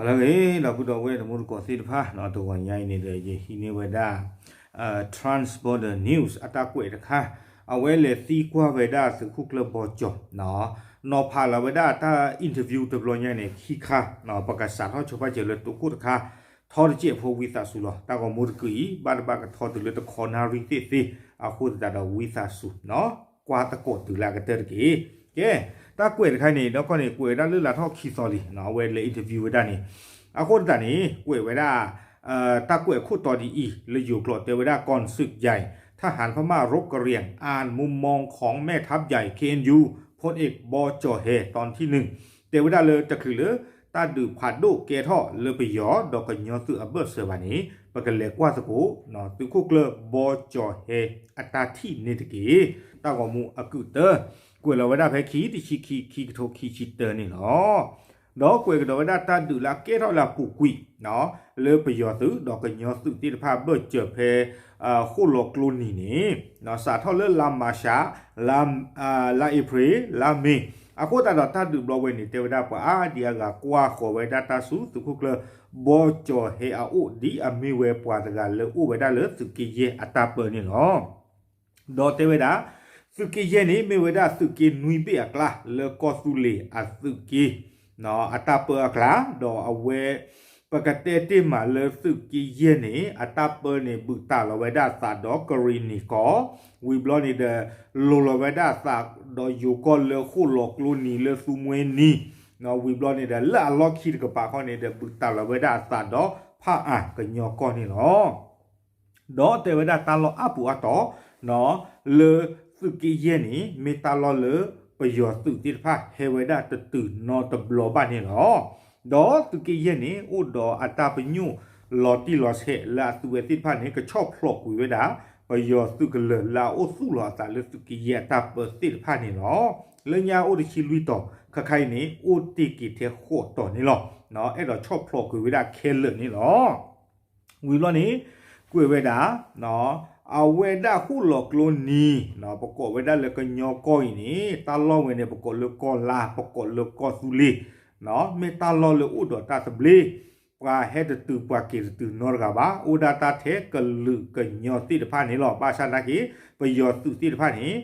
လၢအဂ့ၤ ဒီပုၢ်ဒီဝဲၢ်တံၤသကိးသ့ၣ်တဖၣ် တဂီၤညါအံၤန့ၣ်ဒီး ယဟံးန့ၢ်ဝဲဒၣ် Transborder News အတၢ်ကွဲးတခါ, အဝဲလဲၤသံကွၢ်ဝဲဒၣ်သုးခိၣ်ကျၢၢ်ဘီကၠီၤ နီၤဖးလီၤဝဲဒၣ်တၢ် interview တဘျီညါန့ၣ် ခံခါ, ပကစးထီၣ်ဆိပာ်စၢၤလၢသုးခိၣ်တခါ, ထီတစဲးဖိဝံသးစူၤလီၤ. တၢ်ဂီၤမူတကုာ်အံၤ ဘၣ်တဘၣ်ကထီတုၤလၢတခီနၣ်ရံၣ်သ့ၣ်သ့, အဃိသတးဒီးဝံသးစူၤ ကွၢ်သကိးတုၤလၢအကတၢၢ်တက့ၢ်. ကဲ, တၢ်ကွဲးတခါန့ၣ် ဒီးခီန့ၣ် ကွဲးဝဲဒၣ်လၢလါထီၣ်ခံသီလံ, အဝဲလဲၤ interview ဝဲဒၣ်န့ၣ်, အဃိသတးန့ၣ် ကွဲးဝဲဒၣ် တၢ်ကွဲးအခိၣ်တီဒ်အံၤ လၢယိၤကျိာ်တဲဝဲဒၣ် กองศึกใหญ่ ทหารพม่ารุกราน อ่านมุมมองของแม่ทัพใหญ่ เคเอ็นยู พลเอก บ.จ่อแฮ ตอนที่หนึ่ง တဲဝဲဒၣ်လၢတချုးလၢ တၢ်ဒုးဖးဒိၣ်ကဲထီၣ်လၢပယီၤဒီးကညီသုးအဘၢၣ်စၢၤဘၣ်န့ၣ် ပကလဲၤကွၢ်သကိး သုးခိၣ်ကျၢၢ်ဘီကၠီၤဟဲအတၢ်ထံၣ်န့ၣ်တက့ၢ်. တၢ်ဂီၤမူအကုာ်တၢ, ကွဲးလီၤဝဲဒၣ်ဖဲခံတဆံခံ ခံကထိခံဆံတၢန့ၣ်လီၤ. ဒီးကွဲးကဒီးဝဲဒၣ်တၢ်ဒုးလၢအကဲထီၣ်လၢအပူၤကွံာ် လၢပယီၤသုးဒီးကညီသုးသ့ၣ်တဖၣ်ဘၢၣ်စၢၤဖဲ ဃိၣ်လီၤကျိနံၤန့ၣ် စးထီၣ်လၢလါမၤရှး လါအ့ဖြ့ၣ် လါမ့ၤ, အဃိသတးဒီးတၢ်ဒုးဘျီဝဲန့ၣ် တဲဝဲဒၣ်ပှၤအါဒံအါဂၤကွၢ်ဃီၤဝဲဒၣ်တၢ်ဆူသုးခိၣ်ကျၢၢ်ဘီကၠီၤဟဲအအိၣ် ဒ်အမ့ၢ်ဝဲပှၤတဂၤလၢအိၣ်ဝဲဒၣ်လၢသုးက့ယဲၢ်အတၢ်ပၢန့ၣ်လီၤ. ဒီးတဲဝဲဒၣ် သုးက့ယဲၢ်န့ၣ် မ့ၢ်ဝဲဒၣ်သုးက့နွံဘ့ၣ်အကျါ လၢကီၢ်သူလ့ၤအသုးက့ အတၢ်ပၢအကျါ, ဒီးအဝဲ ပကတဲတ့ၢ်မးလၢသုးက့ယဲၢ်န့ၣ် အတၢ်ပၢန့ၣ် ဘုးတၢ်လီၤဝဲဒၣ်အသးဒီးကရံၣ်နံၣ်ကီၢ်, ဝံၤဘျီန့ၣ်ဒီး လိၤလီၤဝဲဒၣ်အသးဒီးယိၤကီၢ်လၢဃိၣ်လီၤကျိနံၤလၢသူမှဲနံၤ, ဝံၤဘျီန့ၣ်ဒီး လၢအလီၢ်ခံတကပၤခီန့ၣ်ဒီး ဘုးတၢ်လီၤဝဲဒၣ်အသးဒီးဖၣ်အၣ်ကညီကီၢ်န့ၣ်လီၤ. ဒီးတဲဝဲဒၣ်တၢ်လီၢ်အါပူၤအါတီၤ လၢသုးက့ယဲၢ်န့ၣ် မ့ၢ်တၢ်လီၢ်လၢပယီၤသုးသ့ၣ်တဖၣ်ဟဲဝဲဒၣ်တတုၤနီတဘျီဘၣ်န့ၣ်လီၤ. ဒီးသုးက့ယဲၢ်န့ၣ် အိၣ်ဒီးအတၢ်ပညိၣ်လီၤတံၢ်လီၤဆဲးလၢအသုးဝဲသ့ၣ်တဖၣ်န့ၣ် ကဆီၣ်ဖျိးကွံာ်ဝဲဒၣ် ပယီၤသုးကလၢၤလၢအအိၣ်သူၣ်လီၤအသးလၢသုးက့ယဲၢ်အတၢ်ပၢသ့ၣ်တဖၣ်န့ၣ်လီၤ. လၢညါအိၣ်တဆံလွံၢ်တီၤ ခဲခါအံၤန့ၣ် အိၣ်တ့ၢ်က့ၤထဲဃိးတီၤန့ၣ်လီၤ. အဲၣ်ဒိးဆီၣ်ဖျိးကွံာ်ဝဲဒၣ်ခဲလၢာ်န့ၣ်လီၤ. ဝံၤဘျီန့ၣ် ကွဲးဝဲဒၣ် အဝဲဒၣ်ဃိၣ်လီၤကျိနံၤ ပကိးဝဲဒၣ်လၢကညီကီၢ်အံၤန့ၣ် တၢ်လီၢ်ဝဲန့ၣ် ပကိးလၢကီၢ်လါ ပကိးလၢကီၢ်သူလ့ၤ မ့ၢ်တၢ်လီၢ်လၢအိၣ်ဒီးတၢ်သဘျ့, ပှၤဟဲတတုၤပှၤက့ၤတတုၤနီတဂၤဘၣ်, အိၣ်ဒၣ်တၢ်ထဲကလုာ်ကညီသ့ၣ်တဖၣ်န့ၣ်လီၤ. ဘၣ်ဆၣ်သနာ်က့ ပယီၤသုးသ့ၣ်တဖၣ်န့ၣ်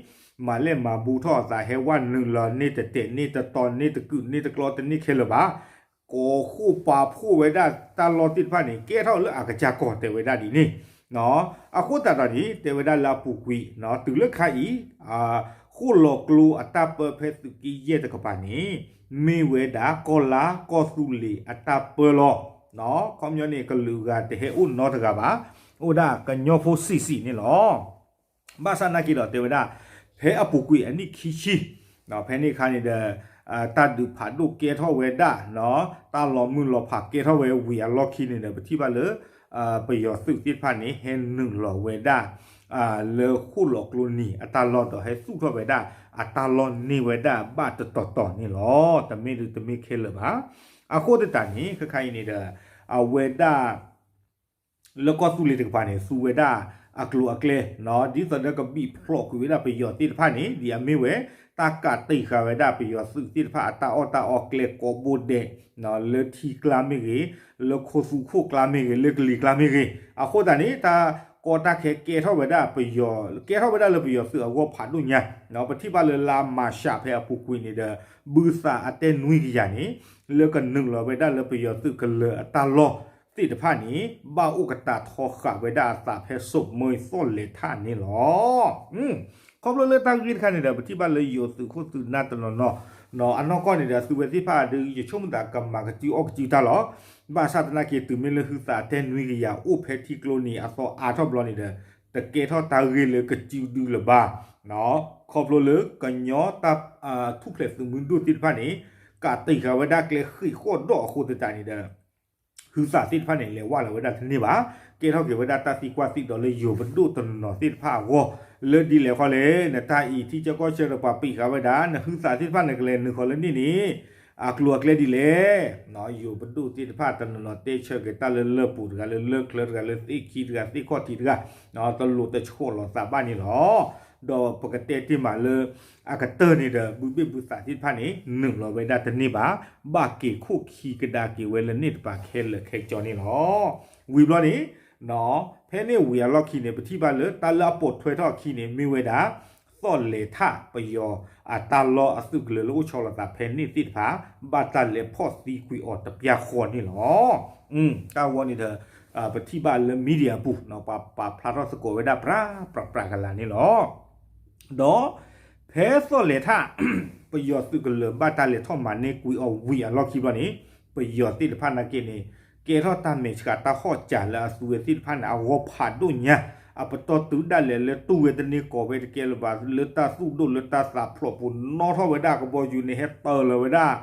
မၤလဲၢ်မၤဘူထီၣ်အသး ဟဲဝဲနုာ်လီၤန့ၢ်တတဲာ်န့ၢ်တတီၤန့ၢ်တကုာ်န့ၢ်တကျီတန့ၢ်ခဲလၢာ်ဘၣ်. ကိးဃိၣ်ပာ်ဖှိၣ်ဝဲဒၣ်တၢ်လီၢ်သ့ၣ်တဖၣ်န့ၣ် ကဲထီၣ်လၢအကစၢ်ကီၢ်တဲဝဲဒၣ်ဒ်န့ၣ်. အဃိသတးဒီးန့ၣ် တဲဝဲဒၣ်လၢအပူၤကွံာ် တုၤလၢခါအံၤ ဃိၣ်လီၤကျိအတၢ်ပၢဖဲသုးက့ယဲၢ်တကပၤန့ၣ် မ့ၢ်ဝဲဒၣ်ကီၢ်လါကီၢ်သူလ့ၤအတၢ်ပၢလီၤ. ခီပညီန့ၣ် ကလုာ်ဂၤတဟဲအိၣ်နီတဂၤဘၣ်, အိၣ်ဒၣ်ကညီဖိဆံးဆံးန့ၣ်လီၤ. ဘၣ်ဆၣ်သနာ်က့ဒီးတဲဝဲဒၣ် ဖဲအပူၤကွံာ်အနံၣ်ခံဆံ ဖဲန့ၣ်အခါန့ၣ်ဒီး တၢ်ဒုးဖးဒိၣ်ကဲထီၣ်ဝဲဒၣ် တၢ်လီၤမုၢ်လီၤဖးကဲထီၣ်ဝဲဝံၤအလီၢ်ခံန့ၣ်ဒီး ပထံၣ်ဘၣ်လၢ ပယီၤသုးသ့ၣ်တဖၣ်န့ၣ် ဟဲနုာ်လီၤဝဲဒၣ် လၢဃိၣ်လီၤကျိနံၤအတၢ်လီၢ်ဒီး ဟဲသူၣ်ထီၣ်ဝဲဒၣ်အတၢ်လီၢ်န့ၢ်ဝဲဒၣ်ဘၣ်တတီၤတီၤန့ၣ်လီၤ. တမ့ၢ်ဒုတမ့ၢ်ခဲလၢာ်ဘၣ်. အဃိသတးန့ၣ် ခဲခါအံၤန့ၣ်ဒီး အဝဲဒၣ် လၢကီၢ်သူလ့ၤတကပၤန့ၣ် သူဝဲဒၣ်အကျိၤအကျဲ ဒ်သိးဒီးကဘံၣ်ဖျိးကွံာ်ဝဲဒၣ်ပယီၤသ့ၣ်တဖၣ်န့ၣ် ဒ်အမ့ၢ်ဝဲ တၢ်ကးတံာ်ဃာ်ဝဲဒၣ်ပယီၤသုးသ့ၣ်တဖၣ်အတၢ်အီၣ်တၢ်အီကျဲကိးဘိဒဲး လၢထံကျါမ့ၢ်ဂ့ၤ, လၢခိသူခိၣ်ကျါမ့ၢ်ဂ့ၤ, လၢကလံၤကျါမ့ၢ်ဂ့ၤ, အဃိသတးန့ၣ် တၢ်ကီတၢ်ခဲကဲထီၣ်ဝဲဒၣ်ပယီၤ ကဲထီၣ်ဝဲဒၣ်လၢပယီၤသုးအဂီၢ်ဖးဒိၣ်ညါ, ပထံၣ်ဘၣ်လၢလါမၤရှးဖဲအပူၤကွံာ်န့ၣ်ဒီး ဘုသးအတဲနွံကယၤန့ၣ် လၢကနုာ်လီၤဝဲဒၣ်လၢပယီၤသုးကလၢၤအတၢ်လီၢ်သ့ၣ်တဖၣ်န့ၣ် ဘၣ်အိၣ်ကတၢၢ်ထီဃာ်ဝဲဒၣ်အသးဖဲစိာ်မၢသီၣ်လဲၤထးန့ၣ်လီၤ. ခီဖျိလၢတၢ်ဂ့ၢ်တခါန့ၣ်ဒီး ပထံၣ်ဘၣ်လၢယိၤသုးခိၣ်သုးနၢ်တနီၤနီၤ အနီၢ်ကီၢ်န့ၣ်ဒီး သုဝဲသ့ၣ်တဖၣ်ဒီး ယဆိကမိၣ်သးကမၤကစုအီၣ်ကစုတၢ်လီၤ. ဘၣ်ဆၣ်သနာ်က့ တုၤမ့ၢ်လၢဟုသးအတဲနွံကယၤအိၣ်ဖဲထံကျိန့ၣ်အသီအါထီၣ်ဘျီန့ၣ်ဒီး တကဲထီၣ်တၢ်ဂ့ၢ်လၢကစုဒုလၢၤဘၣ်. ခီဖျိလၢကညီတၢ်ထူၣ်ဖျဲးသုးမုၢ်ဒိၣ်သ့ၣ်တဖၣ်န့ၣ် ကးတံာ်ဃာ်ဝဲဒၣ်ကျဲဃ့ၢ်ဃီၣ်ဒီးအဃိသတးန့ၣ်ဒီး ဟုသးသ့ၣ်တဖၣ်န့ၣ် လဲၤဝဲလီၤဝဲဒၣ်တန့ၢ်ဘၣ်. ကဲထီၣ်က့ၤဝဲဒၣ်တၢ်သံကွၢ်သံဒီးလၢယိၤပဒိၣ်တနီၤနီၤသ့ၣ်တဖၣ်အဂီၢ် လၢဒ်လဲၣ်ဃီလဲၣ် နတၢ်အံၤထံဆၢကီၢ်ဆၢဒီး ပှၤပံာ်ဃာ်ဝဲဒၣ် နဟုသးသ့ၣ်တဖၣ်န့ၣ် ကလဲၤနုာ်ဃီၤလၢန့ၣ်န့ၣ် အကျိၤအကျဲဒ်လဲၣ်. ယိၤပဒိၣ်သ့ၣ်တဖၣ်တနီၤနီၤတဲဆၢက့ၤတၢ်လၢလၢၢ်ပူၤတဂၤ လၢလၢၢ်ချၢတဂၤ လၢသ့ၣ်ခံတဂၤ သ့ၣ်ခီၣ်ထံးတဂၤ တလိၣ်တဆှီၣ်လီၤသးဘၣ်န့ၣ်လီၤ. ဒီးပကတဲတ့ၢ်မးလၢ အကတၢၢ်န့ၣ်ဒီး ဘုဘ့ၣ်ဘုသးသ့ၣ်တဖၣ်န့ၣ် နုာ်လီၤဝဲဒၣ်တန့ၢ်ဘၣ်, ဘၣ်က့ၤခိၣ်ခံကဒါက့ၤဝဲလၢန့ၣ်တပၤခဲလၢာ်ခဲဆ့န့ၣ်လီၤ. ဝံၤဘျီန့ၣ် ဖဲန့ၣ်ဝံၤအလီၢ်ခံန့ၣ် ပထံၣ်ဘၣ်လၢတၢ်လၢအပိာ်ထွဲထီၣ်အခံန့ၣ် မ့ၢ်ဝဲဒၣ် သီၣ်လဲၤထၣ်ပယီၤ အတၢ်လီၢ်အသုးကလၢၤလၢအိၣ်ဆီလီၤသးဖဲန့ၣ်သ့ၣ်တဖၣ် ဘၣ်တၢ်လဲၤဖီၣ်သံကွံာ်အီၤတပျၢ်ဃီန့ၣ်လီၤ. တၢ်ဝီန့ၣ်ဒီး ပထံၣ်ဘၣ်လၢ media အပူၤ ပှၤပာ်ဖျါထီၣ်သကိးဝဲဒၣ်ပြးပြးပြးကလာ်န့ၣ်လီၤ. ဒီးဖဲသီၣ်လဲၤထၣ် ပယီၤသုးကလၢၤဘၣ်တၢ်လဲၤထီၣ်မၤန့ၢ်ကွံာ်အီၤဝံၤအလီၢ်ခံဘျီန့ၣ် ပယီၤသ့ၣ်တဖၣ်နာ်က့န့ၣ် ကဲထီၣ်တၢ်မဲာ်ဆှးတၢ်ဟီၣ်စၢၤလၢအသူဝဲသ့ၣ်တဖၣ်န့ၣ် အဂီၢ်ဖးဒိၣ်ညါ, အပတီၢ်တုၤဒၣ်လဲာ်လၢတူၢ်ဝဲတန့ၢ် ကိးဝဲတကဲလၢၤဘၣ် လၢတၢ်သူၣ်ဒိၣ်လၢတၢ်သးဖျိးပူၤ နီၣ်ထီၣ်ဝဲဒၣ်ကဘီယူၤန့ၣ် ဟဲတၢၤလီၤဝဲဒၣ်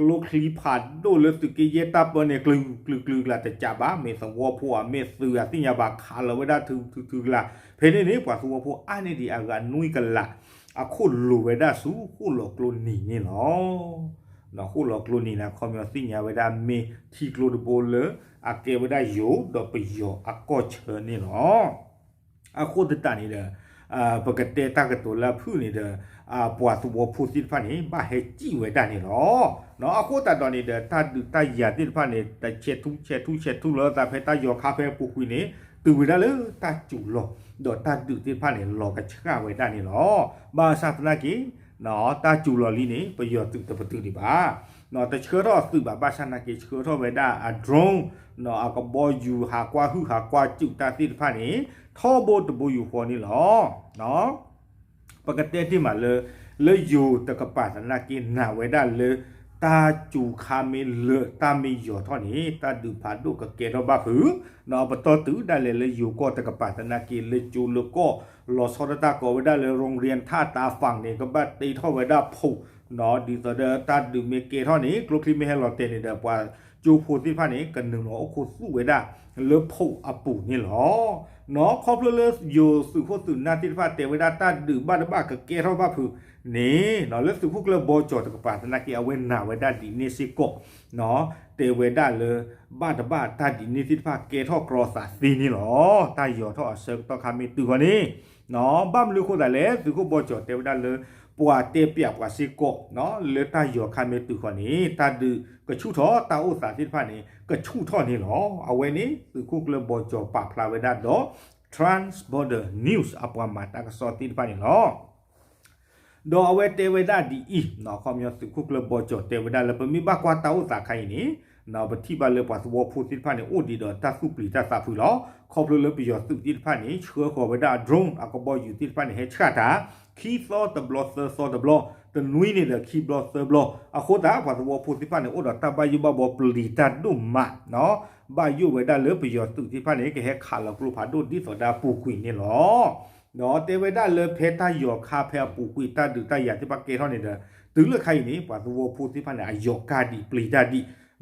ကျိချံဖးဒိၣ်လၢသုးက့ယဲၢ်တၢ်ပၢန့ၣ် ကျုၤကျုၤကျုၤကျါတကးဘၣ် မ့ၢ်သဝီဖိဧါ မ့ၢ်သုးဧါ သ့ၣ်ညါဘၣ် ခးလီၤဝဲဒၣ်ထုထုထုကျါ, ဖဲန့ၣ်န့ၣ် ပှၤသဝီဖိအါန့ၢ်ဒံးအဂၤနွံကလး အခိၣ်လိၤဝဲဒၣ်ဆူဃိၣ်လီၤကျိနံၤန့ၣ်လီၤ. ဃိၣ်လီၤကျိနံၤန့ၣ် အခီပညီသ့ၣ်ညါဝဲဒၣ် မ့ၢ်ထံကျိတဘိလၢ အကဲဝဲဒၣ်ယိၤ ဒီးပယီၤအကီၢ်ဆၢန့ၣ်လီၤ. အဃိသတးန့ၣ်ဒီး ပကတဲတၢ်ကတိၤလၢအဖုၣ်န့ၣ်ဒီး ပှၤသဝီဖိသ့ၣ်တဖၣ်န့ၣ် ဘၣ်ဟဲစံၣ်ဝဲဒၣ်န့ၣ်လီၤ. အဃိသတးဒီးန့ၣ်ဒီး တၢ်ဒုးတၢ်ယၤသ့ၣ်တဖၣ်န့ၣ် တဆဲးထူဆဲးထူဆဲးထူလီၤသးဖဲတၢ်ယီၤခါဖဲအပူၤကွံာ်န့ၣ် တုၤဝဲဒၣ်လၢတၢ်စူၤလီၤ ဒီးတၢ်ဒုးသ့ၣ်တဖၣ်န့ၣ် လီၤကဆှၣ်ဝဲဒၣ်န့ၣ်လီၤ. ဘၣ်ဆၣ်သနာ်က့ တၢ်စူၤလီၤလံန့ၣ် ပယီၤသုးတပတုာ်ဒံးဘၣ်. တဆှၢထီၣ်အသုးဘၣ် ဘၣ်ဆၣ်သနာ်က့ ဆှၢထီၣ်ဝဲဒၣ်အ drone အကဘီယူၤဟးကွၢ်ဟုၣ်ဟးကွၢ်စူၤတၢ်သ့ၣ်တဖၣ်န့ၣ် ထီဘိတဘိယူၢ်ဃီန့ၣ်လီၤ. ပကတဲတ့ၢ်မးလၢ လၢယိၤတကပၤသနာ်က့ နာ်ဝဲဒၣ်လၢ တၢ်စူၤခါမ့ၢ်လၢာ် တၢ်မ့ၢ်ယီၤထီၣ်န့ၣ် တၢ်ဒုးဖးဒိၣ်ကကဲထီၣ်ဘၣ်ဖုး, ပတီၢ်တုၤဒၣ်လဲာ်လၢယိၤကီၢ်တကပၤသနာ်က့ လၢကၠိလၢကီၢ် လီၤဆီဒၣ်တၢ်ကိးဝဲဒၣ်လၢ ရိၣ်ရံၣ်ထၣ်တၢ်ဖၣ်န့ၣ် ကဘၣ်တ့ထီၣ်ဝဲဒၣ်ဖိး ဒ်သိးဒီးတၢ်ဒုးမ့ၢ်ကဲထီၣ်န့ၣ် ကျိချံမ့ၢ်ဟဲလီၤတဲာ်န့ၣ်ဒီး ပှၤကၠိဖိသ့ၣ်တဖၣ်န့ၣ် ကနုာ်လီၤအိၣ်ခိးသူၣ်ဝဲဒၣ်လၢဖိးအပူၤန့ၣ်လီၤ. ခီဖျိလၢယိၤသုးခိၣ်သုးနၢ်သ့ၣ်တဖၣ်တဲဝဲဒၣ်တၢ်ဒုးဘၣ်တဘၣ်ကကဲထီၣ်ဘၣ်ဖုးန့ၣ် လၢသုးခိၣ်ကျၢၢ်ဘီကၠီၤတကပၤသနာ်က့ အဝဲနာ်ဝဲဒၣ်ဒ်န့ၣ်စ့ၢ်ကီး တဲဝဲဒၣ်လၢ ဘၣ်တဘၣ်တၢ်ဒ်န့ၣ်သ့ၣ်တဖၣ်ကဲထီၣ်ကြီသးသ့န့ၣ်လီၤ. တၢ်ယီၤထီၣ်အဆၢကတီၢ်ခါမ့ၢ်တုၤဃီန့ၣ် ဘၣ်မနုၤဃိသတးလဲၣ် သုးခိၣ်ဘီကၠီၤတဲဝဲဒၣ်လၢ ပှၤတဲပျးပှၤစ့ၢ်ကီး လၢတၢ်ယီၤခါမ့ၢ်တုၤဃီန့ၣ် တၢ်ဒုးကဆူၣ်ထီၣ် တၢ်အိၣ်သးသ့ၣ်တဖၣ်န့ၣ် ကဆူၣ်ထီၣ်န့ၣ်လီၤ. အဝဲန့ၣ် သုးခိၣ်ကျၢၢ်ဘီကၠီၤပာ်ဖျါဝဲဒၣ်ဒီး Trans Border News အပှၤမၤတၢ်ကစီၣ်သ့ၣ်တဖၣ်န့ၣ်လီၤ. ဒီးအဝဲတဲဝဲဒၣ်ဒ်အံၤ အခီပညီသုးခိၣ်ကျၢၢ်ဘီကၠီၤတဲဝဲဒၣ်လၢ ပမ့ၢ်ဘၣ်ကွၢ်တၢ်အိၣ်သးခါအံၤန့ၣ် ပထံၣ်ဘၣ်လၢပှၤသဝီဖိသ့ၣ်တဖၣ်န့ၣ် အိၣ်ဒံးဒီးတၢ်သူၣ်ပျံၤတၢ်သးဖုးလီၤ. ခီဖျိလၢပယီၤသုးသ့ၣ်တဖၣ်န့ၣ် ဆှၢဃီၤဝဲဒၣ်အ drone အကဘီယူၤသ့ၣ်တဖၣ်န့ၣ် ဟဲဆှၣ်တၢ် ခံသီတဘျီသၢသီတဘျီ တနွံန့ၣ်ဒီးခံဘျီသၢဘျီ အဃိသတး ပှၤသဝီဖိသ့ၣ်တဖၣ်န့ၣ် အိၣ်ဒီးတၢ်ဘၣ်ယိၣ်ဘၣ်ဘီပျံၤတၢ်ဒိၣ်မး ဘၣ်ယိၣ်ဝဲဒၣ်လၢပယီၤသုးသ့ၣ်တဖၣ်န့ၣ် ကဟဲခးလီၤကျိဖးဒိၣ်ဒ်သိးဒီးအပူၤကွံာ်န့ၣ်လီၤ. ဒီးတဲဝဲဒၣ်လၢဖဲတၢ်ယီၤခါဖဲအပူၤကွံာ်တၢ်ဒုးတၢ်ယၤသ့ၣ်တဖၣ်ကဲထီၣ်န့ၣ်ဒီး တုၤလၢခါအံၤန့ၣ် ပှၤသဝီဖိသ့ၣ်တဖၣ်န့ၣ် အယီၤကၢ်ဒံးပျံၤ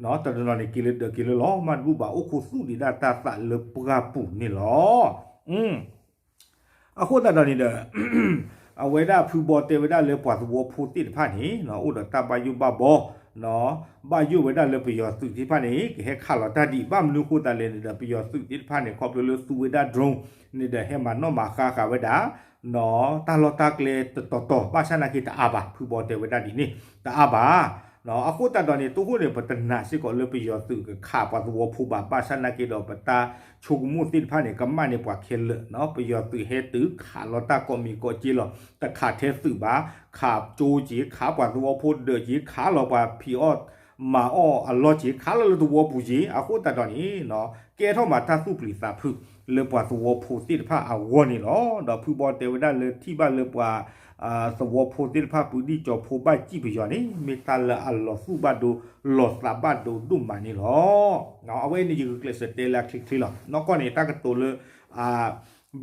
တၢ်ဒံး တနီၤနီၤန့ၣ် က့ၤလၢဒၢးက့ၤလၢလီၤ မ့ၢ်တဘူၣ်ဘၣ် အိၣ်ခိးသူၣ်ဒံးဒၣ်တၢ်သးလၢပှၢ်ပူၤန့ၣ်လီၤ. အဃိသတးဒီးန့ၣ်ဒီး အဝဲဒၣ်ဖုဘီတဲဝဲဒၣ်လၢပှၤသဝီဖိသ့ၣ်တဖၣ်န့ၣ် အိၣ်ဒီးတၢ်ဘၣ်ယိၣ်ဘၣ်ဘီ ဘၣ်ယိၣ်ဝဲဒၣ်လၢပယီၤသုးသ့ၣ်တဖၣ်န့ၣ် ကဟဲခးလီၤတၢ်ဒံး ဘၣ်မနုၤဃိသတးလဲၣ်န့ၣ်ဒီး ပယီၤသုးသ့ၣ်တဖၣ်န့ၣ် ခီဖျိလၢသူဝဲဒၣ် drone န့ၣ်ဒီး ဟဲမၤနီၣ်မၤဃါဃာ်ဝဲဒၣ် တၢ်လီၢ်တၢ်ကျဲတတီၤတီၤ ဘၣ်ဆၣ်နာ်က့တအါဘၣ် ဖုဘီတဲဝဲဒၣ်ဒ်န့ၣ် တအါဘၣ်. အဃိသတးဒီးန့ၣ် တိခိၣ်န့ၣ် ပတနာ်စ့ၢ်ကီးလၢပယီၤသုးကခးပှၤသဝီဖိဘၣ် ဘၣ်ဆၣ်နာ်က့ဒီး ပတၢ်ဆိကမိၣ်သ့ၣ်တဖၣ်န့ၣ် ကမၣ်န့ၢ်ပှၤခဲလၢာ် ပယီၤသုးဟဲတုၤခးလီၤတၢ်ကိးမံၤကိးက့လီၤ တခးထဲသုးဘၣ် ခးကၠိက့ၤ ခးပှၤသဝီဖိဒၢးက့ၤ ခးလီၤပှၤဖံးအီၣ်မၤအီၣ်အလီၢ်က့ၤ ခးလီၤလၢသဝီပူၤက့ၤ အဃိသတးဒီးန့ၣ် ကဲထီၣ်မးတၢ်သူၣ်ပျံၤသးဖုး လၢပှၤသဝီဖိသ့ၣ်တဖၣ်အဂီၢ်န့ၣ်လီၤ. ဒီးဖုဘီတဲဝဲဒၣ်လၢထံၣ်ဘၣ်လၢပှၤ သဝီဖိသ့ၣ်တဖၣ် ပူၤဒံၣ်ကၠီၤဖိဘၣ်စံၣ်ပယီၤန့ၣ် မ့ၢ်တၢ်လၢအလီၤသူၣ်ဘၣ်ဒိ လီၤသးဘၣ်ဒိဒိၣ်မးန့ၣ်လီၤ. အဝဲန့ၣ်ယဂုာ်ကျဲးစၢးတဲလၢအချ့ချ့လီၤ. နီၢ်ကီၢ်န့ၣ် တၢ်ကတိၤလၢ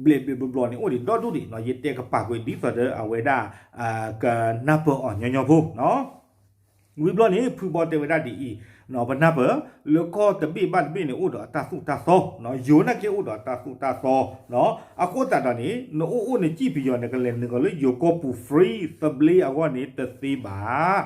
ဘျဲးဘျဲးဘျီဘျီန့ၣ် အိၣ်ဒံးဒီဒူၣ်ဒံး ယတဲကပာ်ကွံာ်ဒ်သိးဒီးအဝဲဒၣ် ကနၢ်ပၢၢ်အီၤညီညီဖိ ဝံၤဘျီန့ၣ် ဖုဘီတဲဝဲဒၣ်ဒ်အံၤ, ပနၢ်ပၢၢ် လၢကီၢ်တဘ့ၣ်ဘၣ်တဘ့ၣ်န့ၣ် အိၣ်ဒီးအတၢ်သိၣ်တၢ်သီ, ယိၤနာ်က့အိၣ်ဒီးအတၢ်သိၣ်တၢ်သီ, အဃိသတးဒီးန့ၣ် နအိၣ်အိၣ်နစံၣ်ပယီၤ နကလဲၤနုာ်ကီၤလၢယိၤကီၢ်ပူၤ free သဘျ့အဂီၢ်န့ၣ် တသ့ဘၣ်,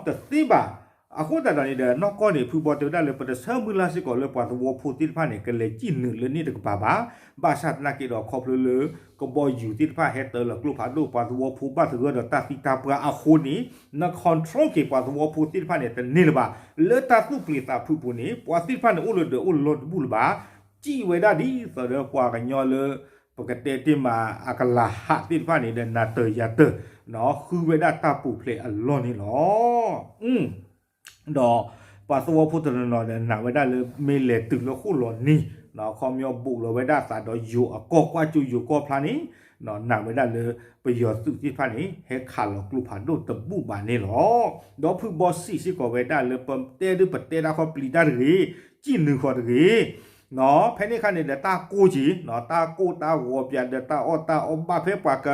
တသ့ဘၣ်. အဃိသတးဒီးန့ၣ်ဒီး နီၢ်ကီၢ်န့ၣ် ဖုဘီတဲဝဲဒၣ်လၢ ပတဆၢမုၢ်လၢ်စ့ၢ်ကီးလၢပှၤသဝီဖိသ့ၣ်တဖၣ်န့ၣ် ကလဲၤစံၣ်နုာ်လၢန့ၣ်တကပၤဘၣ်. ဘၣ်ဆၣ်သနာ်က့ဒီး ခီဖျိလၢ ကဘီယူၤသ့ၣ်တဖၣ်ဟဲတၢလီၤကျိဖးဒိၣ် ပှၤသဝီဖိဘၣ်သဂၢၢ်ဒီးတၢ်သံတၢ်ပှၢ်အဃိန့ၣ် န control က့ၤပှၤသဝီဖိသ့ၣ်တဖၣ်န့ၣ် တန့ၢ်လၢၤဘၣ်. လၢတၢ်သူၣ်ပျံၤသးဖုးပူၤန့ၣ် ပှၤသ့ၣ်တဖၣ်န့ၣ်အိၣ်လၢဒၢးအိၣ်လီၢ်တဘူၣ်လၢၤဘၣ်. စံၣ်ဝဲဒၣ်ဒ်သိးဒီးပှၤကညီလၢ ပကတဲတ့ၢ်မးအကလၤဟးသ့ၣ်တဖၣ်န့ၣ်ဒီး နၤတၢၤယၤတၢၤ ဃုဝဲဒၣ်တၢ်ပူၤဖျဲးအလီၢ်န့ၣ်လီၤ. ဒီးပှၤသဝီဖိတနီၤနီၤဒီး နာ်ဝဲဒၣ်လၢမ့ၢ်လဲၤတုၤလၢဃိၣ်လီၤနံၤ ခီပညီဘူးလီၤဝဲဒၣ်သးဒီးယိၤအကီၢ် ကွၢ်ကၠိယိၤကီၢ်ဖျါန့ၣ် နာ်ဝဲဒၣ်လၢ ပယီၤသုးသ့ၣ်တဖၣ်န့ၣ် ဟဲခးလီၤကျိဖးဒိၣ်တဘူၣ်ဘၣ်န့ၣ်လီၤ. ဒီးဖုဘီစံးစ့ၢ်ကီးဝဲဒၣ်လၢ ပတဲဒုးပတဲဒၣ်ဃီပျံၤတၢ်တဂ့ၤ, စံၣ်နုာ်ဃီတဂ့ၤ ဖဲန့ၣ်အခါန့ၣ်ဒီး တၢ်ကိၢ်က့ၤ တၢ်ကိၢ်တၢ်ဂီၤပၠးဒီးတၢ်အီၣ်တၢ်အီဘၣ်ဖဲပှၤက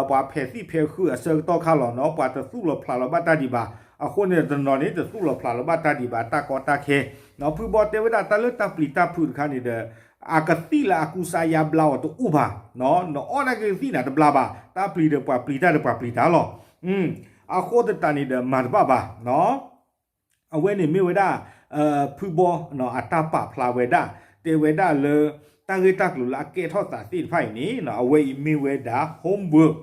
ပှၤဖဲးသံၣ်ဖဲးဃုာ်အဆၢကတီၢ်ခါလီၤနီၤ ပှၤတသူၣ်လီၤဖျးလီၤဘၣ်တၢ်ဒံးဘၣ်. အဃိန့ၣ်တနီၤန့ၣ် တသူၣ်လီၤဖျးလီၤဘၣ်တၢ်ဒံးဘၣ် တၢ်ကီတၢ်ခဲ ဖုဘီတဲဝဲဒၣ်တၢ်လၢတၢ်ပျံၤတၢ်ဖုးတခါန့ၣ်ဒီး အကသံၣ်လၢအကူစါယါဘျါအီၤတအိၣ်ဘၣ်. နအီၣ်နာ်က့ၤကသံၣ်နၤတဘျါဘၣ် တၢ်ပျံၤဒီးပှၤပျံၤတၢ်ဒီးပှၤပျံၤတၢ်လီၤ. အဃိသတးန့ၣ်ဒီးမၤတဘၣ်ဘၣ် အဝဲန့ၣ်မ့ၢ်ဝဲဒၣ် ဖုဘီ အတၢ်ပာ်ဖျါဝဲဒၣ် တဲဝဲဒၣ်လၢ တၢ်ဂ့ၢ်တၢ်ကျိၤလၢအကဲထီၣ်သးသ့ၣ်တဖၣ်အံၤန့ၣ် အဝဲအံၤမ့ၢ်ဝဲဒၣ် homework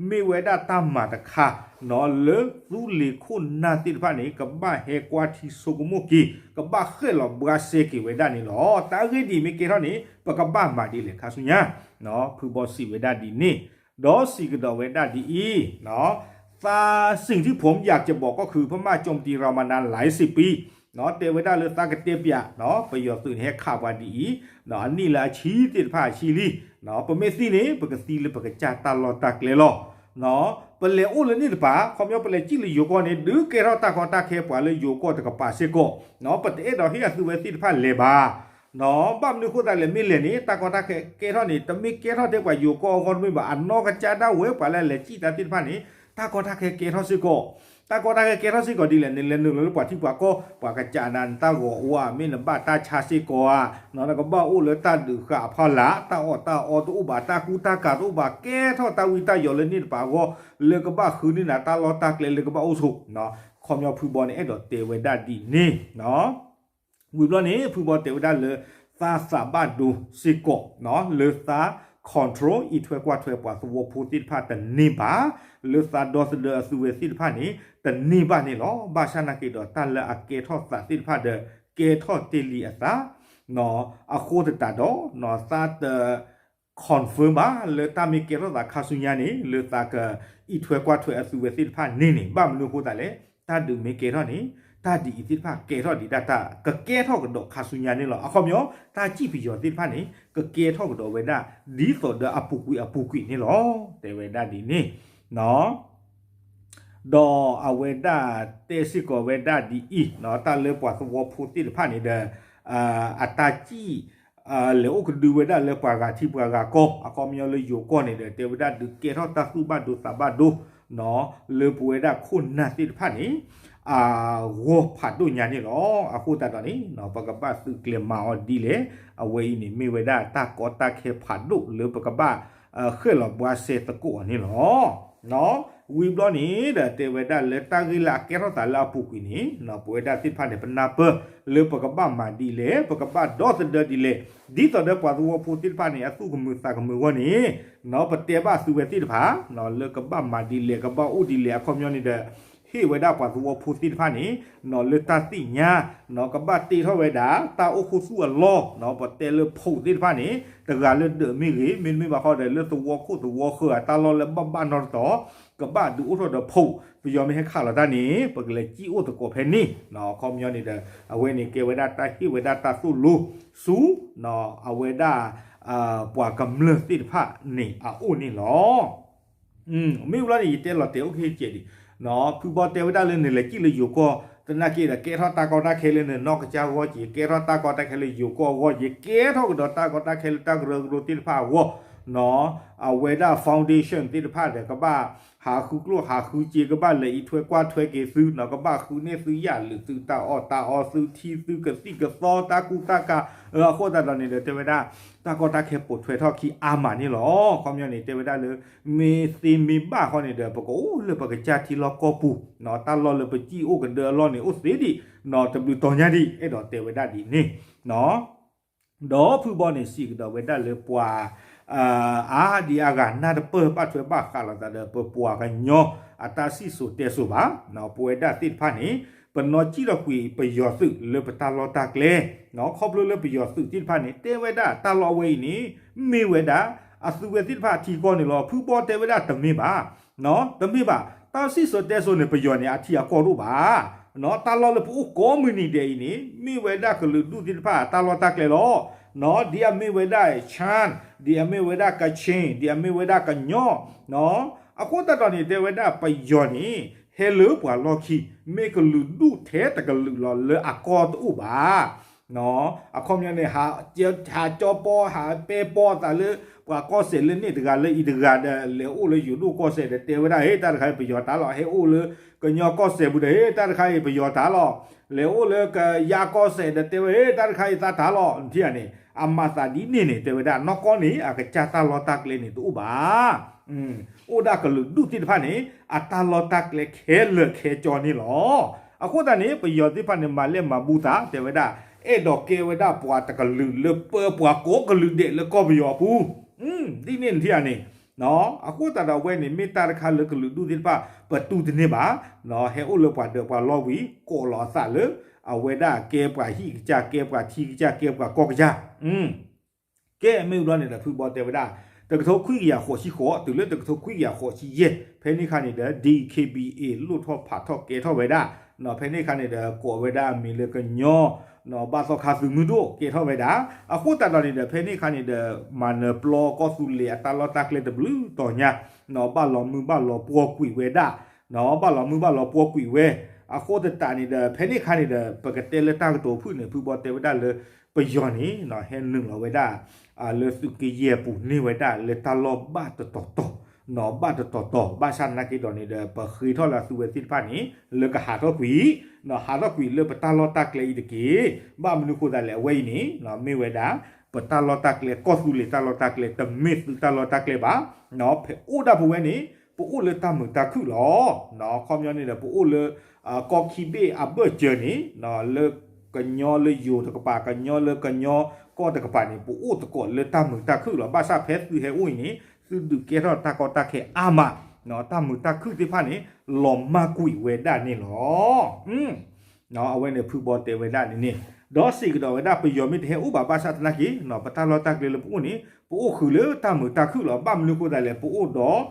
မ့ၢ်ဝဲဒၣ်တၢ်မၤတခါ လၢသူလ့ၤခိၣ်နၢ်သ့ၣ်တဖၣ်န့ၣ် ကဘၣ်ဟဲကွၢ်ထံဆိကမိၣ်က့ၤ ကဘၣ်ဃဲၣ်လီၤဘှါစဲက့ၤဝဲဒၣ်န့ၣ်လီၤ. တၢ်ဂ့ၢ်ဒ်အံၤမ့ၢ်ကဲထီၣ်န့ၣ် ပကဘၣ်မၤဒ်လဲၣ်ခါဆူညါ ဖုဘီစံးဝဲဒၣ်ဒ်န့ၣ် ဒီးစံးကဒီးဝဲဒၣ်ဒ်အံၤ သး สิ่งที่ผมอยากจะบอกก็คือ พม่าโจมตีเรามานานหลายสิบปี တဲဝဲဒၣ်လၢသးကတဲပၠး ပယီၤသုးန့ၣ်ဟဲခးပှၤဒ်အံၤ အနံၣ်လၢအဆံသ့ၣ်တဖၣ်အဆံလံ. ပမ့ၢ်သံန့ၣ် ပကသံလၢပကစၢ်တၢ်လီၢ်တၢ်ကျဲလီၤ. ပလဲၤအိၣ်လၢန့ၣ်တပၤ ခီပညီပလဲၤစံၣ်လၢယိၤကီၢ်န့ၣ် ဒုးကဲထီၣ်တၢ်ကီတၢ်ခဲပှၤလၢယိၤကီၢ်တကပၤစ့ၢ်ကီး ပတအဲၣ်ဒိးဟ့ၣ်အသုဝဲသ့ၣ်တဖၣ်လဲၤဘၣ် ဘၣ်မနုၤအဃိသတးလဲၣ် မ့ၢ်လဲၣ်န့ၣ် တၢ်ကီတၢ်ခဲကဲထီၣ်န့ၣ် တမ့ၢ်ကဲထီၣ်ထဲပှၤယိၤကီၢ်အဂီၢ်တမ့ၢ်ဘၣ် အနီၢ်ကစၢ်ဒၣ်ဝဲပှၤလၢလဲၤစံၣ်တၢ်သ့ၣ်တဖၣ်န့ၣ် တၢ်ကီတၢ်ခဲကဲထီၣ်စ့ၢ်ကီး တၢ်ကီတၢ်ခဲကဲထီၣ်စ့ၢ်ကီးဒ်လဲၣ်န့ၣ် လဲၤနုာ်လီၤလၢပှၤထံပှၤကီၢ် ပှၤကစးနၤနတၢ်ဂီၤအိၣ်ဧါ မ့ၢ်နဘၣ်တၢ်ဆါစ့ၢ်ကီးဧါ နကဘၣ်အိၣ်လၢတၢ်ဒုးဃာ်အဖီလာ် တၢ်အီၣ်တၢ်အီတအိၣ်ဘၣ် တၢ်ကူတၢ်ကၤတအိၣ်ဘၣ် ကဲထီၣ်တၢ်ဝံတၢ်ယိးလၢန့ၣ်တပၤအဂီၢ် လၢကဘၣ်ဃုန့ၢ်နၤတၢ်လီၢ်တၢ်ကျဲလၢကဘၣ်အိၣ်ဆိး ခီပညီဖုဘီန့ၣ်အဲၣ်ဒိးတဲဝဲဒၣ်ဒ်န့ၣ် ဝံၤဘျီန့ၣ် ဖုဘီတဲဝဲဒၣ်လၢ သးသးဘၣ်ဒိစ့ၢ်ကီး လၢသး control အံးထွဲကွၢ်ထွဲပှၤသဝီဖိသ့ၣ်တဖၣ်တန့ၢ်ဘၣ် လၢသးဒီသဒၢအသုဝဲသ့ၣ်တဖၣ်န့ၣ် တန့ၢ်ဘၣ်န့ၣ်လီၤ. ဘၣ်ဆၣ်နာ်က့ဒီးတၢ်လၢအကဲထီၣ်သးသ့ၣ်တဖၣ်ဒီး ကဲထီၣ်တ့ၢ်လံအသး အဃိသတးဒီး သးတ confirm ဘၣ် လၢတၢ်မ့ၢ်ကဲထီၣ်သးခါဆူညါန့ၣ် လၢသးကအံးထွဲကွၢ်ထွဲအသုဝဲသ့ၣ်တဖၣ်န့ၣ်န့ၣ် ဘၣ်မနုၤအဃိသတးလဲၣ် တၢ်ဒုးမ့ၢ်ကဲထီၣ်န့ၣ် တၢ်ဒ်အံၤသ့ၣ်တဖၣ်ကဲထီၣ်ဒံးတၢ်တၢ် ကကဲထီၣ်ကဒီးခါဆူညါန့ၣ်လီၤ. အခီပညီ တၢ်စံၣ်ပယီၤသ့ၣ်တဖၣ်န့ၣ် ကကဲထီၣ်ကဒီးဝဲဒၣ် ဒ်သိးဒီးအပူၤကွံာ်အပူၤကွံာ်န့ၣ်လီၤ. တဲဝဲဒၣ်ဒ်န့ၣ် ဒီးအဝဲဒၣ်တဲစ့ၢ်ကီးဝဲဒၣ်ဒ်အံၤ တၢ်လၢပှၤသဝီဖိသ့ၣ်တဖၣ်န့ၣ်ဒီး အတၢ်စံၣ် လဲၤအိၣ်ကဒုဝဲဒၣ်လၢပှၤဂၤထံပှၤဂၤကီၢ် အခီပညီလၢယိၤကီၢ်န့ၣ်ဒီး တဲဝဲဒၣ်ဒုးကဲထီၣ်တၢ်သူၣ်ဘၣ်ဒိသးဘၣ်ဒိ လၢပဝဲဒၣ်ခိၣ်နၢ်သ့ၣ်တဖၣ်န့ၣ် အဂီၢ်ဖးဒိၣ်ညါန့ၣ်လီၤ. အဃိသတးဒီးန့ၣ် ပကဘၣ်သုးကျဲၤမၤအီၤဒ်လဲၣ် အဝဲအံၤန့ၣ်မ့ၢ်ဝဲဒၣ်တၢ်ကီတၢ်ခဲဖးဒိၣ်လၢပကဘၣ် ဃဲၣ်လီၤဘှါစဲသကိးအီၤန့ၣ်လီၤ. ဝံၤဘျီန့ၣ်ဒီးတဲဝဲဒၣ်လၢတၢ်ဂ့ၢ်လၢအကဲထီၣ်သးလၢအပူၤကွံာ်န့ၣ် ပဝဲဒၣ်သ့ၣ်တဖၣ်န့ၣ် ပနၢ်ပၢၢ်လၢပကဘၣ်မၤဒ်လဲၣ် ပကဘၣ်ဒီသဒၢဒ်လဲၣ် ဒ်သိးဒီးပှၤသဝီဖိသ့ၣ်တဖၣ်န့ၣ် အသူၣ်ကမုာ်သးကမုာ်အဂီၢ်န့ၣ် ပတဲဘၣ်သုဝဲသ့ၣ်တဖၣ် လၢကဘၣ်မၤဒ်လဲၣ် ကဘၣ်အိၣ်ဒ်လဲၣ် အခီပညီန့ၣ်ဒီး ဟ့ၣ်ဝဲဒၣ်ပှၤသဝီဖိသ့ၣ်တဖၣ်န့ၣ် လၢတၢ်သ့ၣ်ညါ ကဘၣ်တ့ထီၣ်ဝဲဒၣ် တၢ်အိၣ်ခူသူၣ်အလီၢ် ပတဲလၢဖိးသ့ၣ်တဖၣ်န့ၣ် တဂၤလၢဒၢးမ့ၢ်ဂ့ၤ မ့တမ့ၢ်ဘၣ်ဃီဒီး လၢသဝီခိၣ်သဝီဃၢၤအတၢ်လီၢ်လၢဘၣ်ဘၣ်နီတတီၤ ကဘၣ်ဒုးအိၣ်ထီၣ်ဒီးဖိး ပယီၤမ့ၢ်ဟဲခးလီၤတၢ်န့ၣ် ပကလဲၤစံၣ်အိၣ်သကိးဖဲန့ၣ် အခီပညီန့ၣ်ဒီး အဝဲန့ၣ်ကဲဝဲဒၣ်တၢ်ဟ့ၣ်ဝဲဒၣ်တၢ်သိၣ်လိဆူ အဝဲဒၣ် ပှၤကမျၢၢ်သ့ၣ်တဖၣ်န့ၣ်အအိၣ်န့ၣ်လီၤ. မ့ၢ်ဘျီန့ၣ် ယတဲလီၤတဲာ်အိၣ်ကဟ့ၣ်ကဲးဒံး ဖုဘီတဲဝဲဒၣ်လၢနလဲၤစံၣ်လၢယိၤကီၢ် သနာ်က့ဒီး ကဲထီၣ်တၢ်ကီတၢ်ခဲလၢနနီၢ်ကစၢ်ဂီၢ်က့ၤ ကဲထီၣ်တၢ်ကီတၢ်ခဲလၢယိၤကီၢ်အဂီၢ်က့ၤ ကဲထီၣ်ကဒီးတၢ်ကီတၢ်ခဲလၢတၢ်ကရၢကရိသ့ၣ်တဖၣ်အဂီၢ် အဝဲဒၣ် foundation သ့ၣ်တဖၣ်ဒီး ကဘၣ်ဟးဃုကျိၣ်ဟးဃုစ့ ကဘၣ်လဲၤအံးထွဲကွၢ်ထွဲက့ၤသုနီၤ, ကဘၣ်ဃုန့ၢ်သုယၣ်လုာ် သုတၢ်အီၣ်တၢ်အီ သုထံ သုကသံၣ်ကသီ တၢ်ကူတၢ်ကၤ, အဃိသတးဒီးန့ၣ်ဒီး တဲဝဲဒၣ် တၢ်ကီတၢ်ခဲပိာ်ထွဲထီၣ်ခံအါမးန့ၣ်လီၤ. ခီပညီန့ၣ် တဲဝဲဒၣ်လၢ မ့ၢ်သ့မ့ၢ်ဘၣ်ဃီန့ၣ်ဒီး ပကအိၣ်လၢပကစၢ်ထံလီၢ်ကီၢ်ပူၤ, တၢ်လီၢ်လၢပစံၣ်အိၣ်ကဒၢအလီၢ်န့ၣ် အိၣ်သ့ဒံး တဘျုးတီၤညါဒံး အဲၣ်ဒိးတဲဝဲဒၣ်ဒ်န့ၣ် ဒီးဖုဘီန့ၣ် စံးကဒီးဝဲဒၣ်လၢပှၤ အါဒံအါဂၤနၢ်တပၢၢ် ဘၣ်ထွဲဘၣ်ဃးလိာ်သးဒီး ပပှၤကညီအတၢ်စံၣ်စိၤတဲစိၤဘၣ်. ပဝဲဒၣ်သ့ၣ်တဖၣ်န့ၣ် ပနီၢ်စံၣ်ထီၣ်ကွံာ်ပယီၤသုးလၢပတၢ်လီၢ်တၢ်ကျဲ, ခီဖျိလၢပယီၤသုးသ့ၣ်တဖၣ်န့ၣ် တဲဝဲဒၣ်တၢ်လီၢ်ဝဲအံၤန့ၣ် မ့ၢ်ဝဲဒၣ် အသုဝဲသ့ၣ်တဖၣ်အထံကီၢ်န့ၣ်လီၤ. ဖုဘီတဲဝဲဒၣ်တမ့ၢ်ဘၣ် တမ့ၢ်ဘၣ်, တၢ်စံၣ်စိၤတဲစိၤန့ၣ် ပယီၤန့ၣ် အထံအကီၢ်တအိၣ်ဘၣ်. တၢ်လီၢ်လၢပအိၣ်ကိးမုၢ်နံၤဒဲးအံၤန့ၣ် မ့ၢ်ဝဲဒၣ်ကလုာ်ဒူၣ်သ့ၣ်တဖၣ်အတၢ်လီၢ်တၢ်ကျဲလီၤ. ဒ်အမ့ၢ်ဝဲဒၣ် Shan, ဒ်အမ့ၢ်ဝဲဒၣ် Kachin, ဒ်အမ့ၢ်ဝဲဒၣ်ကညီ, အဃိသတးဒီးန့ၣ် တဲဝဲဒၣ်ပယီၤန့ၣ် ဟဲလၢပှၤလီၢ်ခံ မ့ၢ်ကလုာ်ဒူၣ်ထဲတကလုာ်လီၤ လၢအကီၢ်တအိၣ်ဘၣ်. အခီပညီန့ၣ် ဟးကၠီပီ ဟးပဲပီအသးလၢ ပှၤကီၢ်စဲၣ်လၢန့ၣ်တဂၤလၢအံၤတဂၤဒီး လဲၤအိၣ်လၢယိၤဒိၣ်ကီၢ်စဲၣ်ဒီး တဲဝဲဒၣ် ဟ့ တၢ်တခါအံၤပယီၤတၢ်လီၤ, ဟဲအိၣ်လၢကညီကီၢ်စဲၣ်ပူၤဒီး ဟ့ တၢ်တခါအံၤပယီၤတၢ်လီၤ, လဲၤအိၣ်လၢကယါကီၢ်စဲၣ်ဒီး တဲဝဲ ဟ့ တၢ်တခါအံၤသးတၢ်လီၤ, နထံၣ်ဧါန့ၣ် အမၤသးဒ်န့ၣ်န့ၣ် တဲဝဲဒၣ် နီၢ်ကီၢ်န့ၣ် အကစၢ်တၢ်လီၢ်တၢ်ကျဲန့ၣ်တအိၣ်ဘၣ်. အိၣ်ဒၣ်ကလုာ်ဒူၣ်သ့ၣ်တဖၣ်န့ၣ် အတၢ်လီၢ်တၢ်ကျဲခဲလၢာ်ခဲကၠီန့ၣ်လီၤ. အဃိသတးန့ၣ် ပယီၤသ့ၣ်တဖၣ်န့ၣ် မၤလဲၢ်မၤဘူၣ်သး တဲဝဲဒၣ် အဲၣ်ဒိးကဲဝဲဒၣ်ပှၤတကလုာ်လၢပၢပှၤကိးကလုာ်ဒဲးလၢကီၢ်ပယီၤအပူၤ, ဒ်န့ၣ်နထံၣ်ဧါန့ၣ်, အဃိသတးဒီးအဝဲန့ၣ် မ့ၢ်တၢ်တခါလၢကလုာ်ဒူၣ်သ့ၣ်တဖၣ် ပတူၢ်တန့ၢ်ဘၣ်, ဟဲအိၣ်လၢပှၤဒၢးပှၤလီၢ်ဝံၤ ကိးလီၤအသးလၢ အဝဲဒၣ်ကဲပှၤဟံၣ်ကစၢ် ကဲပှၤထံကစၢ် ကဲပှၤကီၢ်ကစၢ် ကဲမ့ၢ်ဘျီန့ၣ်ဒီး ဖုဘီတဲဝဲဒၣ် တကထိခွံကယၤဃိးဆံဃိး တုၤလၢတကထိခွံကယၤဃိးဆံယဲၢ် ဖဲန့ၣ်အခါန့ၣ်ဒီး DKBA လိၣ်ထီၣ်ဖးထီၣ်ကဲထီၣ်ဝဲဒၣ်, ဖဲန့ၣ်အခါန့ၣ်ဒီး ကိးဝဲဒၣ်အမံၤလၢကညီ ဘၣ်သီခါသုးမုၢ်ဒိၣ်ကဲထီၣ်ဝဲဒၣ်, အဃိသတးဒီးန့ၣ်ဒီး ဖဲန့ၣ်အခါန့ၣ်ဒီး မၤနၢၤပျီကီၢ်သူလ့ၤအတၢ်လီၢ်တၢ်ကျဲတဘျုးတီၤညါ, ဘၣ်လီၤမုၢ်ဘၣ်လီၤပှီၢ်ကွံာ်ဝဲဒၣ်, ဘၣ်လီၤမုၢ်ဘၣ်လီၤပှီၢ်ကွံာ်ဝဲ, အဃိသတးန့ၣ်ဒီး ဖဲန့ၣ်အခါန့ၣ်ဒီး ပကတဲလၢတၢ်ကတိၤဖုၣ်န့ၣ် ဖုဘီတဲဝဲဒၣ်လၢ ပယီၤန့ၣ် ဟဲနုာ်လီၤဝဲဒၣ် လၢသုးက့ယဲၢ်ပူၤန့ၢ်ဝဲဒၣ်လၢတၢ်လီၢ်ဘၣ်တတီၤတီၤ, ဘၣ်တတီၤတီၤ ဘၣ်ဆၣ်သနာ်က့ဒီးန့ၣ်ဒီး ပဃ့ထီၣ်လၢသုဝဲသ့ၣ်တဖၣ်န့ၣ် လၢကဟးထီၣ်ကွံာ်, ဟးထီၣ်ကွံာ်လၢပတၢ်လီၢ်တၢ်ကျဲအံၤတက့ၢ်. ဘၣ်မနုၤဃိသတးလဲၣ် အဝဲအံၤန့ၣ် မ့ၢ်ဝဲဒၣ် ပတၢ်လီၢ်တၢ်ကျဲ ကီၢ်သူလ့ၤတၢ်လီၢ်တၢ်ကျဲ တမ့ၢ်သုးတၢ်လီၢ်တၢ်ကျဲဘၣ်. ဖဲအိၣ်ဒၣ်ပဝဲန့ၣ် ပအိၣ်လၢတၢ်မုာ်တၢ်ခုၣ်လီၤ. ခီပညီန့ၣ်ဒီး ပအိၣ်လၢ ကီၢ်ခံဘ့ၣ်အဘၢၣ်စၢၤန့ၣ် လၢကညီလၢယိၤတကပၤ ကညီလၢကညီကီၢ်တကပၤန့ၣ် ပအိၣ်သကိးလၢတၢ်မုာ်တၢ်ခုၣ်လီၤ. ဘၣ်ဆၣ်ဖဲသုဟဲအိၣ်အံၤန့ၣ် သုဒုးကဲထီၣ်တၢ်ကီတၢ်ခဲအါမး, တၢ်မုာ်တၢ်ခုၣ်သ့ၣ်တဖၣ်န့ၣ် လီၤမၢ်ကွံာ်ဝဲဒၣ်န့ၣ်လီၤ. အဝဲန့ၣ်ဖုဘီတဲဝဲဒၣ်န့ၣ်န့ၣ်, ဒီးစံးကဒီးဝဲဒၣ် ပယီၤမ့ၢ်တဟဲအိၣ်ဘၣ် ဘၣ်ဆၣ်သနာ်က့ ပတၢ်လီၢ်တၢ်ကျဲလၢပအိၣ်န့ၣ် ပအိၣ်ဃုာ်လၢတၢ်မုာ်တၢ်ခုၣ်လီၤ. ဘၣ်မနုၤဃိသတးလဲၣ် ပအိၣ်ဒီး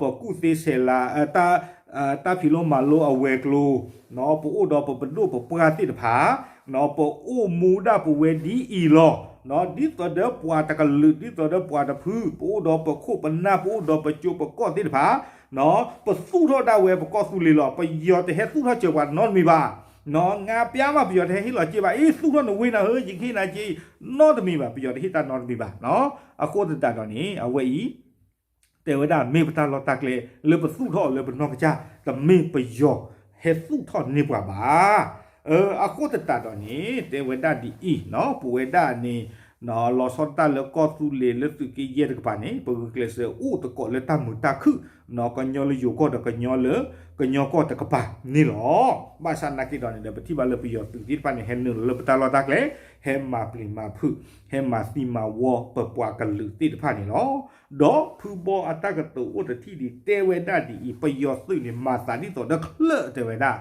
ပကူၣ်သ့ဆဲးလၤ တၢ်ဖံးလိမၤလိအဝဲၤကျိၤ, ပအိၣ်ဒီးပပဒိၣ်ပပှၢ်သ့ၣ်တဖၣ်, ပအိၣ်မူဒၣ်ပဝဲဒ်အံၤလီၤ. ဒ်သိးဒီးပှၤတကလုာ် ဒ်သိးဒီးပှၤတဖု ပအိၣ်ဒီးပခိၣ်ပနၢ် ပအိၣ်ဒီးပကၠိပကီၢ်သ့ၣ်တဖၣ်, ပသူၣ်ထီၣ်ဒၣ်ဝဲပကီၢ်သူလ့ၤလီၤ. ပယီၤတဟဲသူၣ်ထီၣ်စၢၤပှၤနီတမံၤဘၣ်. ငါပျါမး ပယီၤတဟဲဟ့ၣ်လီၤစ့ဘၣ် အ့ သူၣ်ထီၣ်နဝ့နၤဧၢ ယကဟ့ၣ်နၤစ့အံၤ နီတမံၤဘၣ်. ပယီၤတဟ့ၣ်တၢ်နီတမံၤဘၣ်. အဃိသတးဒီးန့ၣ် အဝဲအံၤ တဲဝဲဒၣ်မ့ၢ်ပတၢ်လီၢ်တၢ်ကျဲ လၢပသူၣ်ထီၣ်အီၤလၢပနီၢ်ကစၢ် တမ့ၢ်ပယီၤဟဲသူၣ်ထီၣ်န့ၢ်ပှၤဘၣ်. အဃိသတးဒီးန့ၣ် တဲဝဲဒၣ်ဒ်အံၤ ပဝဲဒၣ်န့ၣ် လီၤဆီဒၣ်တၢ်လၢကီၢ်သူလ့ၤလၢသုးက့ယဲၢ်တကပၤန့ၣ် ပဂုာ်ကျဲးစၢးအိၣ်သကိးလၢတၢ်မုာ်တၢ်ခုၣ် ကညီလၢယိၤကီၢ်ဒီးကညီလၢ ကညီကီၢ်တကပၤန့ၣ်လီၤ. ဘၣ်ဆၣ်သနာ်က့ဒီးန့ၣ်ဒီး ပထံၣ်ဘၣ်လၢပယီၤသုးသ့ၣ်တဖၣ်န့ၣ် ဟဲနုာ်လီၤလၢပတၢ်လီၢ်တၢ်ကျဲ ဟဲမၤပျံၤမၤဖုး ဟဲမၤသံမၤဝီပပှၤကလုာ်သ့ၣ်တဖၣ်န့ၣ်လီၤ. ဒီးဖုဘီအတၢ်ကတိၤအိၣ်တထံၣ်ဒံး တဲဝဲဒၣ်ဒ်အံၤ ပယီၤသုးန့ၣ် မၤသးဒ်သိးဒီးချၢၣ် တဲဝဲဒၣ်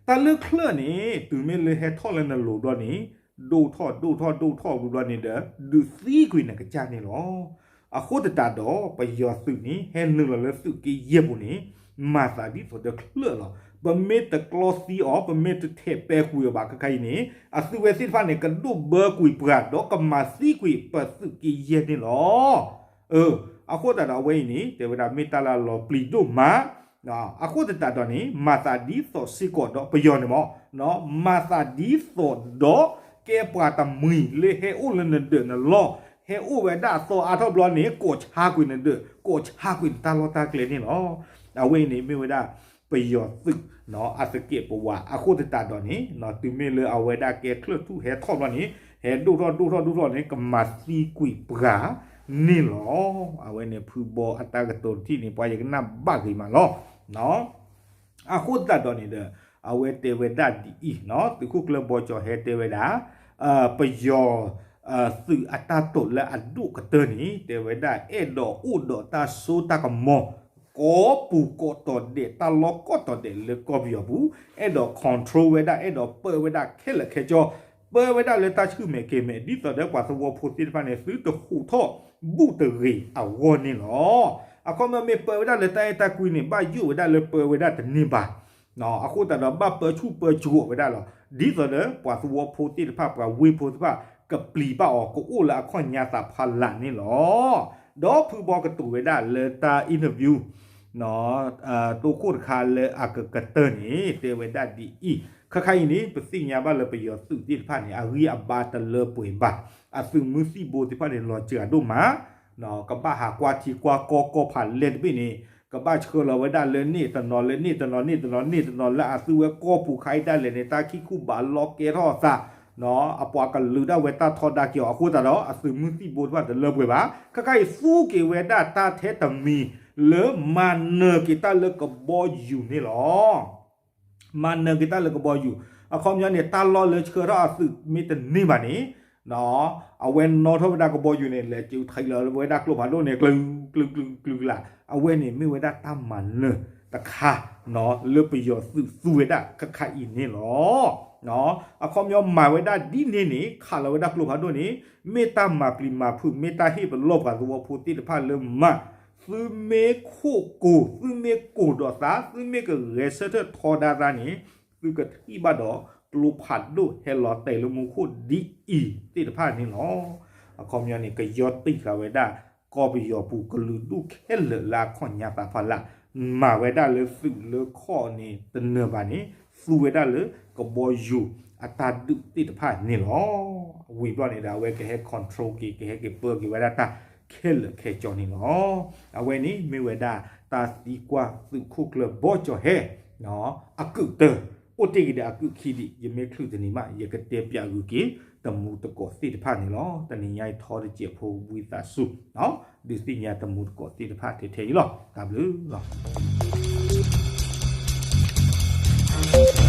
တၢ်လၢချၢၣ်န့ၣ် တုၤမ့ၢ်လၢဟဲထီၣ်လၢနလိၤဘျီန့ၣ် ဒိၣ်ထီၣ်ဒိၣ်ထီၣ်ဒိၣ်ထီၣ်ဘျီန့ၣ်ဒီး ဒုးသံကွံာ်နကစၢ်န့ၣ်လီၤ. အဃိသတးဒီး ပယီၤသုးန့ၣ် ဟဲနုာ်လီၤလၢသုးက့ယဲၢ်ပူၤန့ၣ် မၤသးဒ်သိးဒီးချၢၣ်လီၤ. ပမ့ၢ်တကျီသံအီၤ ပမ့ၢ်တထဲးပဲကွံာ်အီၤဘၣ်ခဲခါအံၤန့ၣ် အသုဝဲသ့ၣ်တဖၣ်န့ၣ် ကဒိၣ်ဘၢကွံာ်ပှၤ ဒီးကမၤသံကွံာ်ပသုးက့ယဲၢ်န့ၣ်လီၤ. အဃိသတးဒီးအဝဲအံၤန့ၣ် တဲဝဲဒၣ်မ့ၢ်တၢ်လၢအလီၤပျံၤဒိၣ်မး အဃိသတးဒီးန့ၣ် မၤသးဒ်သိးစ့ၢ်ကီးဒီးပယီၤန့ၣ်မး မၤသးဒ်သိးဒီးကဲပှၤတမှံၤလၢဟဲအိၣ်လၢနဒၢးနလီၢ် ဟဲအိၣ်ဝဲဒၣ်အသီအါထီၣ်ဘျီန့ၣ် ကိးဆါကွံာ်နဒၢး ကိးဆါကွံာ်နတၢ်လီၢ်တၢ်ကျဲန့ၣ်လီၤ. အဝဲအံၤန့ၣ်မ့ၢ်ဝဲဒၣ် ပယီၤသုး အသကဲးပဝးအဃိသတးဒီးန့ၣ် တုၤမ့ၢ်လၢအဝဲဒၣ်ကဲချၢၣ်ထူၣ်ဟဲထီၣ်ဘျီန့ၣ် ဟဲဒိၣ်ထီၣ်ဒိၣ်ထီၣ်ဒိၣ်ထီၣ်န့ၣ် ကမၤသံကွံာ်ပှၤန့ၣ်လီၤ. အဝဲန့ၣ်ဖုဘီအတၢ်ကတိၤတထံၣ်န့ၣ် ပှၤယကနၣ်ဘၣ်ဂ့ၤမးလီၤ. အဃိသတးဒီးန့ၣ်ဒီး အဝဲတဲဝဲဒၣ်ဒ်အံၤ, သုးခိၣ်ကျၢၢ်ဘီကၠီၤဟဲတဲဝဲဒၣ် ပယီၤ သုးအတၢ်တိာ်လၢအဒိၣ်ကတၢၢ်န့ၣ် တဲဝဲဒၣ်အဲၣ်ဒိးအိၣ်ဒီးတၢ်စိတၢ်ကမီၤ ကိးပူၤကိးတီၤဒဲး တၢ်လီၢ်ကိးတီၤဒဲးလၢကီၢ်ပယီၤပူၤ, အဲၣ်ဒိး control ဝဲဒၣ် အဲၣ်ဒိးပၢဝဲဒၣ်ခဲလၢာ်ခဲဆ့, ပၢဝဲဒၣ်လၢတၢ်ဆူၣ်မဲာ်ကဲၤမဲာ် ဒ်သိးဒီးပှၤသဝီဖိသ့ၣ်တဖၣ်န့ၣ် သုတဟူးထီၣ်ဘူးတဂ့ၤအဂီၢ်န့ၣ်လီၤ. အခီပညီမ့ၢ်ပၢဝဲဒၣ်လၢတၢ်အဲၣ်တၢ်ကွံန့ၣ် ဘၣ်ယိၣ်ဝဲဒၣ်လၢပၢဝဲဒၣ်တန့ၢ်ဘၣ် အဃိသတးဒီးဘၣ်ပၢဆူၣ်ပၢစိးဝဲဒၣ်လီၤ. ဒ်သိးဒီးပှၤသဝီဖိသ့ၣ်တဖၣ် ပှၤဝ့ၢ်ဖိသ့ၣ်တဖၣ် ကပျံၤဘၣ်အီၤ ကအိၣ်လၢအခီၣ်ညါသးဖးလးန့ၣ်လီၤ. ဒီးဖုဘီကတိၤဝဲဒၣ်လၢတၢ် interview တိခိၣ်တခါလၢအကကတၢၢ်န့ၣ် တဲဝဲဒၣ်ဒ်အံၤ, ခါခါအံၤန့ၣ် ပသ့ၣ်ညါဘၣ်လၢပယီၤသုးသ့ၣ်တဖၣ်န့ၣ် အဂံၢ်အဘါတလၢပှဲၤဘၣ်, အသုးမုၢ်သံၣ်ဘိသ့ၣ်တဖၣ်န့ၣ် လီၤစှၤဒိၣ်မး ကဘၣ်ဟးကွၢ်ထံကွၢ်ကီၢ်ကီၢ်ဖးလဲၢ်တဘ့ၣ်န့ၣ် ကဘၣ်ဆှၢလီၤဝဲဒၣ်လၢန့ၣ်တနီၤလၢန့ၣ်တနီၤန့ၣ်တနီၤန့ၣ်တနီၤ လၢအသုဝဲကီၢ်ပူၤခါအံၤဒၣ်လဲာ်န့ၣ် တၢ်ခံခူဘးလီကဲထီၣ်အသး အပှၤကလုာ်ဒၣ်ဝဲတၢ်ထီဒါက့ၤအီၤ အဃိသတးဒီး အသုးမုၢ်သံၣ်ဘိသ့ၣ်တဖၣ်တလၢပှဲၤဘၣ်. ခါခါအံၤသူက့ၤဝဲဒၣ်တၢ်ထဲတမံၤ လၢမၤနၢၤက့ၤတၢ်လၢကဘီယူၤန့ၣ်လီၤ. မၤနၢၤက့ၤတၢ်လၢကဘီယူၤ, အခီပညီန့ၣ် တၢ်လီၢ်လၢဆှၢထီၣ်အသုးမ့ၢ်တန့ၢ်ဘၣ်န့ၣ် အဝဲနီၣ်ထီၣ်ဝဲဒၣ်ကဘီယူၤန့ၣ် လဲၤစူးထံလီၤဝဲဒၣ်ကျိဖးဒိၣ်န့ၣ် ကျုၤကျုၤကျုၤကျါ, အဝဲန့ၣ်မ့ၢ်ဝဲဒၣ်တၢ်မၤနၢၤတခါ လၢပယီၤသုးသူဝဲဒၣ်ခါခါအံၤန့ၣ်လီၤ. အခီပညီမၤဝဲဒၣ်ဒ်န့ၣ်န့ၣ် ခးလီၤဝဲဒၣ်ကျိဖးဒိၣ်န့ၣ် မ့ၢ်တၢ်မၤပျံၤမၤဖုး မ့ၢ်တၢ်ဟ့ၣ်ပလီၢ်ပှၤသဝီဖိသ့ၣ်တဖၣ်လၢမၤ သုမ့ၢ်ခိၣ်ကိၤ သုမ့ၢ်ကိၤဒီးသး သုမ့ၢ်ကဂဲၤဆၢထၢၣ်ထီဒါသးန့ၣ် သုကထံၣ်ဘၣ်ဒီးကျိဖးဒိၣ်ဟဲလီၤတဲာ်လၢမူခိၣ်ဒ်အံၤသ့ၣ်တဖၣ်န့ၣ်လီၤ. အခီပညီန့ၣ် ကယီတံၢ်ဃာ်ဝဲဒၣ် ကီၢ်ပယီၤပူၤကလုာ်ဒူၣ်ခဲလၢာ်လၢအခီၣ်ညါသးဖးလး မၤဝဲဒၣ်လၢသုးလၢခီၣ်န့ၣ်တနၢၤဘၣ်န့ၣ် သူဝဲဒၣ်လၢကဘီယူၤအတၢ်ဒုးသ့ၣ်တဖၣ်န့ၣ်လီၤ. ဝံၤဘျီန့ၣ်ဒီး အဝဲကဟဲ control က့ၤ ကဟဲက့ၤပၢက့ၤဝဲဒၣ်တၢ်ခဲလၢာ်ခဲဆ့န့ၣ်လီၤ. အဝဲန့ၣ်မ့ၢ်ဝဲဒၣ်တၢ်သံကွၢ်သုးခိၣ်ကျၢၢ်ဘီကၠီၤဟဲ အကုၢ်တၢၢ် အိၣ်တ့ၢ်က့ၤဒီးအကုၢ်ခံဒံး ယမ့ၢ်ချုးတနံၤမး ယကတဲပၠးဂုာ်က့ၤ တမူတကိးသ့ၣ်တဖၣ်န့ၣ်လီၤ. တနံၤညါအံၤထီတစဲးဖိဝံသးစူၤ ဒုးသ့ၣ်ညါတမူတကိးသ့ၣ်တဖၣ်ထဲထဲအံၤလီၤ. တၢ်ဘျုးလီၤ.